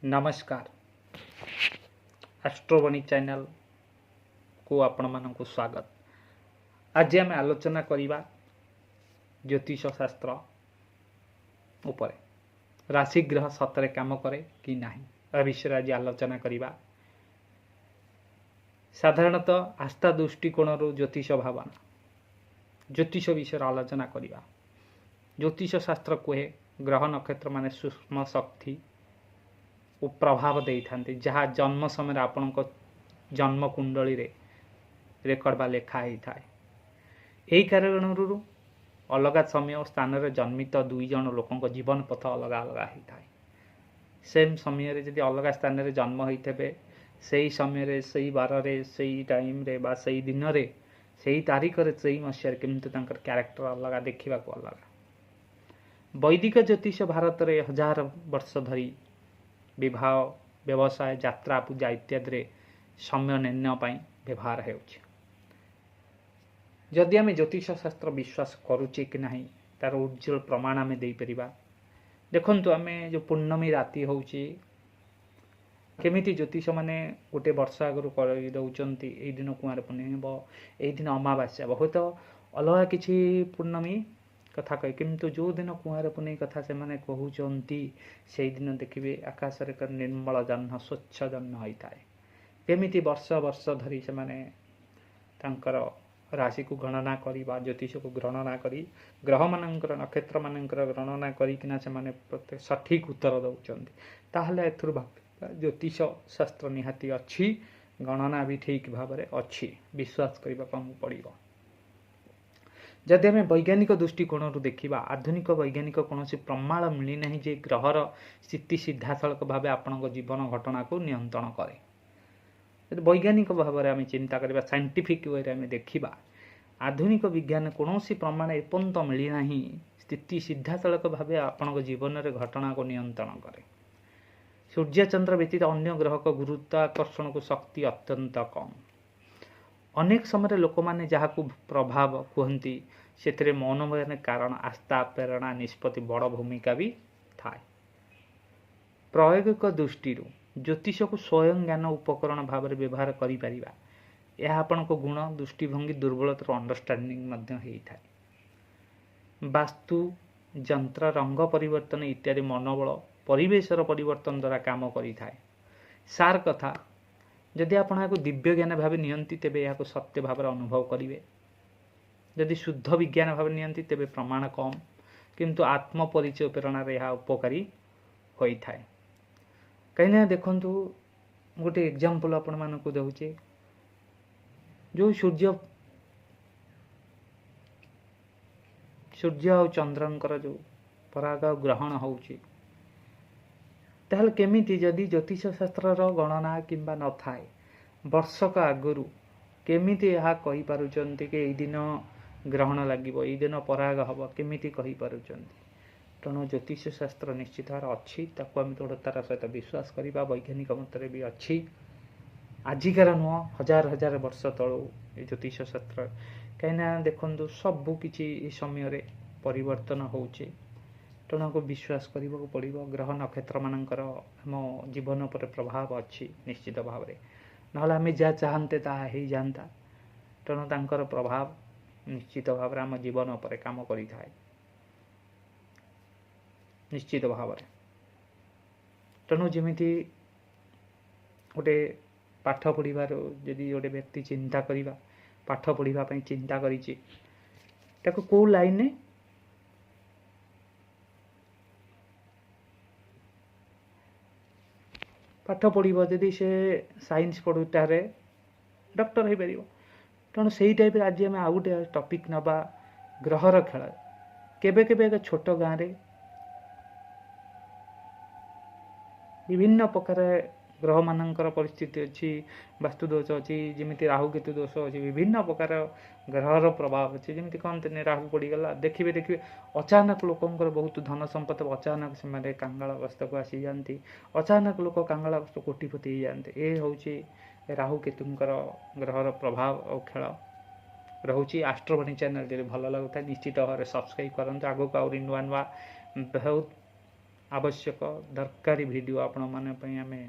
ନମସ୍କାର, ଆଷ୍ଟ୍ରୋବଣି ଚ୍ୟାନେଲକୁ ଆପଣମାନଙ୍କୁ ସ୍ୱାଗତ। ଆଜି ଆମେ ଆଲୋଚନା କରିବା ଜ୍ୟୋତିଷ ଶାସ୍ତ୍ର ଉପରେ। ରାଶି ଗ୍ରହ ସତରେ କାମ କରେ କି ନାହିଁ, ଏ ବିଷୟରେ ଆଜି ଆଲୋଚନା କରିବା। ସାଧାରଣତଃ ଆସ୍ଥା ଦୃଷ୍ଟିକୋଣରୁ ଜ୍ୟୋତିଷ ଭାବନା, ଜ୍ୟୋତିଷ ବିଷୟରେ ଆଲୋଚନା କରିବା। ଜ୍ୟୋତିଷ ଶାସ୍ତ୍ର କୁହେ ଗ୍ରହ ନକ୍ଷତ୍ର ମାନେ ସୂକ୍ଷ୍ମ ଶକ୍ତି ଓ ପ୍ରଭାବ ଦେଇଥାନ୍ତି, ଯାହା ଜନ୍ମ ସମୟରେ ଆପଣଙ୍କ ଜନ୍ମ କୁଣ୍ଡଳୀରେ ରେକର୍ଡ଼ ବା ଲେଖା ହେଇଥାଏ। ଏହି କାରଣରୁ ଅଲଗା ସମୟ ଓ ସ୍ଥାନରେ ଜନ୍ମିତ ଦୁଇ ଜଣ ଲୋକଙ୍କ ଜୀବନ ପଥ ଅଲଗା ଅଲଗା ହେଇଥାଏ। ସେମ୍ ସମୟରେ ଯଦି ଅଲଗା ସ୍ଥାନରେ ଜନ୍ମ ହେଇଥିବେ, ସେଇ ସମୟରେ, ସେଇ ବାରରେ, ସେଇ ଟାଇମ୍ରେ ବା ସେଇ ଦିନରେ, ସେଇ ତାରିଖରେ, ସେଇ ମସିହାରେ, କିନ୍ତୁ ତାଙ୍କର କ୍ୟାରେକ୍ଟର ଅଲଗା, ଦେଖିବାକୁ ଅଲଗା। ବୈଦିକ ଜ୍ୟୋତିଷ ଭାରତରେ ହଜାର ବର୍ଷ ଧରି ବିବାହ, ବ୍ୟବସାୟ, ଯାତ୍ରା, ପୂଜା ଇତ୍ୟାଦିରେ ସମୟ ନିର୍ଣ୍ଣୟ ପାଇଁ ବ୍ୟବହାର ହେଉଛି। ଯଦି ଆମେ ଜ୍ୟୋତିଷ ଶାସ୍ତ୍ର ବିଶ୍ୱାସ କରୁଛେ କି ନାହିଁ, ତାର ଉଜ୍ଜଳ ପ୍ରମାଣ ଆମେ ଦେଇପାରିବା। ଦେଖନ୍ତୁ, ଆମେ ଯେଉଁ ପୂର୍ଣ୍ଣମୀ ରାତି ହେଉଛି, କେମିତି ଜ୍ୟୋତିଷମାନେ ଗୋଟେ ବର୍ଷ ଆଗରୁ କରିଦେଉଛନ୍ତି, ଏଇ ଦିନ କୁଆଁର ପୂର୍ଣ୍ଣିମା ହେବ, ଏଇ ଦିନ ଅମାବାସ୍ୟା ହେବ। ହୁଏତ ଅଲଗା କିଛି ପୂର୍ଣ୍ଣମୀ କଥା କହେ, କିନ୍ତୁ ଯେଉଁଦିନ କୁଆଁର ପୂର୍ଣ୍ଣିମା କଥା ସେମାନେ କହୁଛନ୍ତି, ସେଇଦିନ ଦେଖିବେ ଆକାଶରେ ଏକ ନିର୍ମଳ ଜହ୍ନ, ସ୍ୱଚ୍ଛ ଜହ୍ନ ହୋଇଥାଏ। କେମିତି ବର୍ଷ ବର୍ଷ ଧରି ସେମାନେ ତାଙ୍କର ରାଶିକୁ ଗଣନା କରି ବା ଜ୍ୟୋତିଷକୁ ଗଣନା କରି, ଗ୍ରହମାନଙ୍କର ନକ୍ଷତ୍ରମାନଙ୍କର ଗଣନା କରିକିନା ସେମାନେ ପ୍ରତ୍ୟେକ ସଠିକ୍ ଉତ୍ତର ଦେଉଛନ୍ତି, ତାହେଲେ ଏଥିରୁ ଭାବିବା ଜ୍ୟୋତିଷ ଶାସ୍ତ୍ର ନିହାତି ଅଛି, ଗଣନା ବି ଠିକ୍ ଭାବରେ ଅଛି, ବିଶ୍ୱାସ କରିବାକୁ ଆମକୁ ପଡ଼ିବ। ଯଦି ଆମେ ବୈଜ୍ଞାନିକ ଦୃଷ୍ଟିକୋଣରୁ ଦେଖିବା, ଆଧୁନିକ ବୈଜ୍ଞାନିକ କୌଣସି ପ୍ରମାଣ ମିଳିନାହିଁ ଯେ ଗ୍ରହର ସ୍ଥିତି ସିଧାସଳଖ ଭାବେ ଆପଣଙ୍କ ଜୀବନ ଘଟଣାକୁ ନିୟନ୍ତ୍ରଣ କରେ। ଯଦି ବୈଜ୍ଞାନିକ ଭାବରେ ଆମେ ଚିନ୍ତା କରିବା, ସାଇଣ୍ଟିଫିକ୍ ୱେରେ ଆମେ ଦେଖିବା, ଆଧୁନିକ ବିଜ୍ଞାନ କୌଣସି ପ୍ରମାଣ ଏପର୍ଯ୍ୟନ୍ତ ମିଳିନାହିଁ ସ୍ଥିତି ସିଧାସଳଖ ଭାବେ ଆପଣଙ୍କ ଜୀବନରେ ଘଟଣାକୁ ନିୟନ୍ତ୍ରଣ କରେ। ସୂର୍ଯ୍ୟ ଚନ୍ଦ୍ର ବ୍ୟତୀତ ଅନ୍ୟ ଗ୍ରହକ ଗୁରୁତ୍ୱାକର୍ଷଣକୁ ଶକ୍ତି ଅତ୍ୟନ୍ତ କମ୍। ଅନେକ ସମୟରେ ଲୋକମାନେ ଯାହାକୁ ପ୍ରଭାବ କୁହନ୍ତି, ସେଥିରେ ମନୋବୈଜ୍ଞାନିକ କାରଣ, ଆସ୍ଥା, ପ୍ରେରଣା, ନିଷ୍ପତ୍ତି ବଡ଼ ଭୂମିକା ବି ଥାଏ। ପ୍ରାୟୋଗିକ ଦୃଷ୍ଟିରୁ ଜ୍ୟୋତିଷକୁ ସ୍ୱୟଂ ଜ୍ଞାନ ଉପକରଣ ଭାବରେ ବ୍ୟବହାର କରିପାରିବା। ଏହା ଆପଣଙ୍କ ଗୁଣ, ଦୃଷ୍ଟିଭଙ୍ଗୀ, ଦୁର୍ବଳତାର ଅଣ୍ଡରଷ୍ଟାଣ୍ଡିଂ ମଧ୍ୟ ହେଇଥାଏ। ବାସ୍ତୁ ଯନ୍ତ୍ର, ରଙ୍ଗ ପରିବର୍ତ୍ତନ ଇତ୍ୟାଦି ମନୋବଳ, ପରିବେଶର ପରିବର୍ତ୍ତନ ଦ୍ୱାରା କାମ କରିଥାଏ। ସାର୍ କଥା, ଯଦି ଆପଣ ଏହାକୁ ଦିବ୍ୟ ଜ୍ଞାନ ଭାବେ ନିଅନ୍ତି, ତେବେ ଏହାକୁ ସତ୍ୟ ଭାବରେ ଅନୁଭବ କରିବେ। ଯଦି ଶୁଦ୍ଧ ବିଜ୍ଞାନ ଭାବେ ନିଅନ୍ତି, ତେବେ ପ୍ରମାଣ କମ୍, କିନ୍ତୁ ଆତ୍ମପରିଚୟ ପ୍ରେରଣାରେ ଏହା ଉପକାରୀ ହୋଇଥାଏ। କାହିଁକିନା ଦେଖନ୍ତୁ, ଗୋଟେ ଏକ୍ଜାମ୍ପଲ୍ ଆପଣମାନଙ୍କୁ ଦେଉଛି। ଯେଉଁ ସୂର୍ଯ୍ୟ ଆଉ ଚନ୍ଦ୍ରଙ୍କର ଯେଉଁ ପରାଗ ଗ୍ରହଣ ହେଉଛି, ତାହେଲେ କେମିତି ଯଦି ଜ୍ୟୋତିଷ ଶାସ୍ତ୍ରର ଗଣନା କିମ୍ବା ନଥାଏ, ବର୍ଷକ ଆଗରୁ କେମିତି ଏହା କହିପାରୁଛନ୍ତି କି ଏଇ ଦିନ ଗ୍ରହଣ ଲାଗିବ, ଏଇ ଦିନ ପରାଗ ହେବ, କେମିତି କହିପାରୁଛନ୍ତି? ତେଣୁ ଜ୍ୟୋତିଷ ଶାସ୍ତ୍ର ନିଶ୍ଚିତ ଭାବରେ ଅଛି, ତାକୁ ଆମେ ଦୃଢ଼ତାର ସହିତ ବିଶ୍ୱାସ କରିବା। ବୈଜ୍ଞାନିକ ମତରେ ବି ଅଛି, ଆଜିକାର ନୁହଁ, ହଜାର ହଜାର ବର୍ଷ ତଳୁ ଏ ଜ୍ୟୋତିଷ ଶାସ୍ତ୍ର। କାହିଁକିନା ଦେଖନ୍ତୁ, ସବୁ କିଛି ଏ ସମୟରେ ପରିବର୍ତ୍ତନ ହେଉଛି, ତେଣୁ ଆମକୁ ବିଶ୍ୱାସ କରିବାକୁ ପଡ଼ିବ। ଗ୍ରହ ନକ୍ଷତ୍ରମାନଙ୍କର ଆମ ଜୀବନ ଉପରେ ପ୍ରଭାବ ଅଛି ନିଶ୍ଚିତ ଭାବରେ, ନହେଲେ ଆମେ ଯାହା ଚାହାନ୍ତେ ତାହା ହେଇଯାଆନ୍ତା। ତେଣୁ ତାଙ୍କର ପ୍ରଭାବ ନିଶ୍ଚିତ ଭାବରେ ଆମ ଜୀବନ ଉପରେ କାମ କରିଥାଏ ନିଶ୍ଚିତ ଭାବରେ। ତେଣୁ ଯେମିତି ଗୋଟେ ପାଠ ପଢ଼ିବାରୁ ଯଦି ଗୋଟେ ବ୍ୟକ୍ତି ଚିନ୍ତା କରିବା, ପାଠ ପଢ଼ିବା ପାଇଁ ଚିନ୍ତା କରିଛି, ତାକୁ କେଉଁ ଲାଇନରେ ପାଠ ପଢ଼ିବ, ଯଦି ସେ ସାଇନ୍ସ ପଢ଼ୁ ତାହେଲେ ଡକ୍ଟର ହେଇପାରିବ। ତେଣୁ ସେଇ ଟାଇପ୍ରେ ଆଜି ଆମେ ଆଉ ଗୋଟେ ଟପିକ୍ ନେବା, ଗ୍ରହର ଖେଳ। କେବେ କେବେ ଏକ ଛୋଟ ଗାଁରେ ବିଭିନ୍ନ ପ୍ରକାର ଗ୍ରହମାନଙ୍କର ପରିସ୍ଥିତି ଅଛି, ବାସ୍ତୁ ଦୋଷ ଅଛି, ଯେମିତି ରାହୁ କେତୁ ଦୋଷ ଅଛି, ବିଭିନ୍ନ ପ୍ରକାର ଗ୍ରହର ପ୍ରଭାବ ଅଛି। ଯେମିତି କହନ୍ତିନି ରାହୁ ପଡ଼ିଗଲା, ଦେଖିବେ ଦେଖିବେ ଅଚାନକ ଲୋକଙ୍କର ବହୁତ ଧନ ସମ୍ପତ୍ତି, ଅଚାନକ ସେମାନେ କାଙ୍ଗାଳ ଅବସ୍ଥାକୁ ଆସିଯାଆନ୍ତି, ଅଚାନକ ଲୋକ କାଙ୍ଗାଳ ଅବସ୍ଥା କୋଟିପତି ହେଇଯାଆନ୍ତି। ଏ ହେଉଛି ରାହୁ କେତୁଙ୍କର ଗ୍ରହର ପ୍ରଭାବ ଆଉ ଖେଳ ରହୁଛି। ଆଷ୍ଟ୍ରୋବାଣୀ ଚ୍ୟାନେଲ୍ ଯଦି ଭଲ ଲାଗୁଥାଏ, ନିଶ୍ଚିତ ଭାବରେ ସବସ୍କ୍ରାଇବ୍ କରନ୍ତୁ। ଆଗକୁ ଆହୁରି ନୂଆ ନୂଆ ବହୁତ ଆବଶ୍ୟକ ଦରକାରୀ ଭିଡ଼ିଓ ଆପଣମାନଙ୍କ ପାଇଁ ଆମେ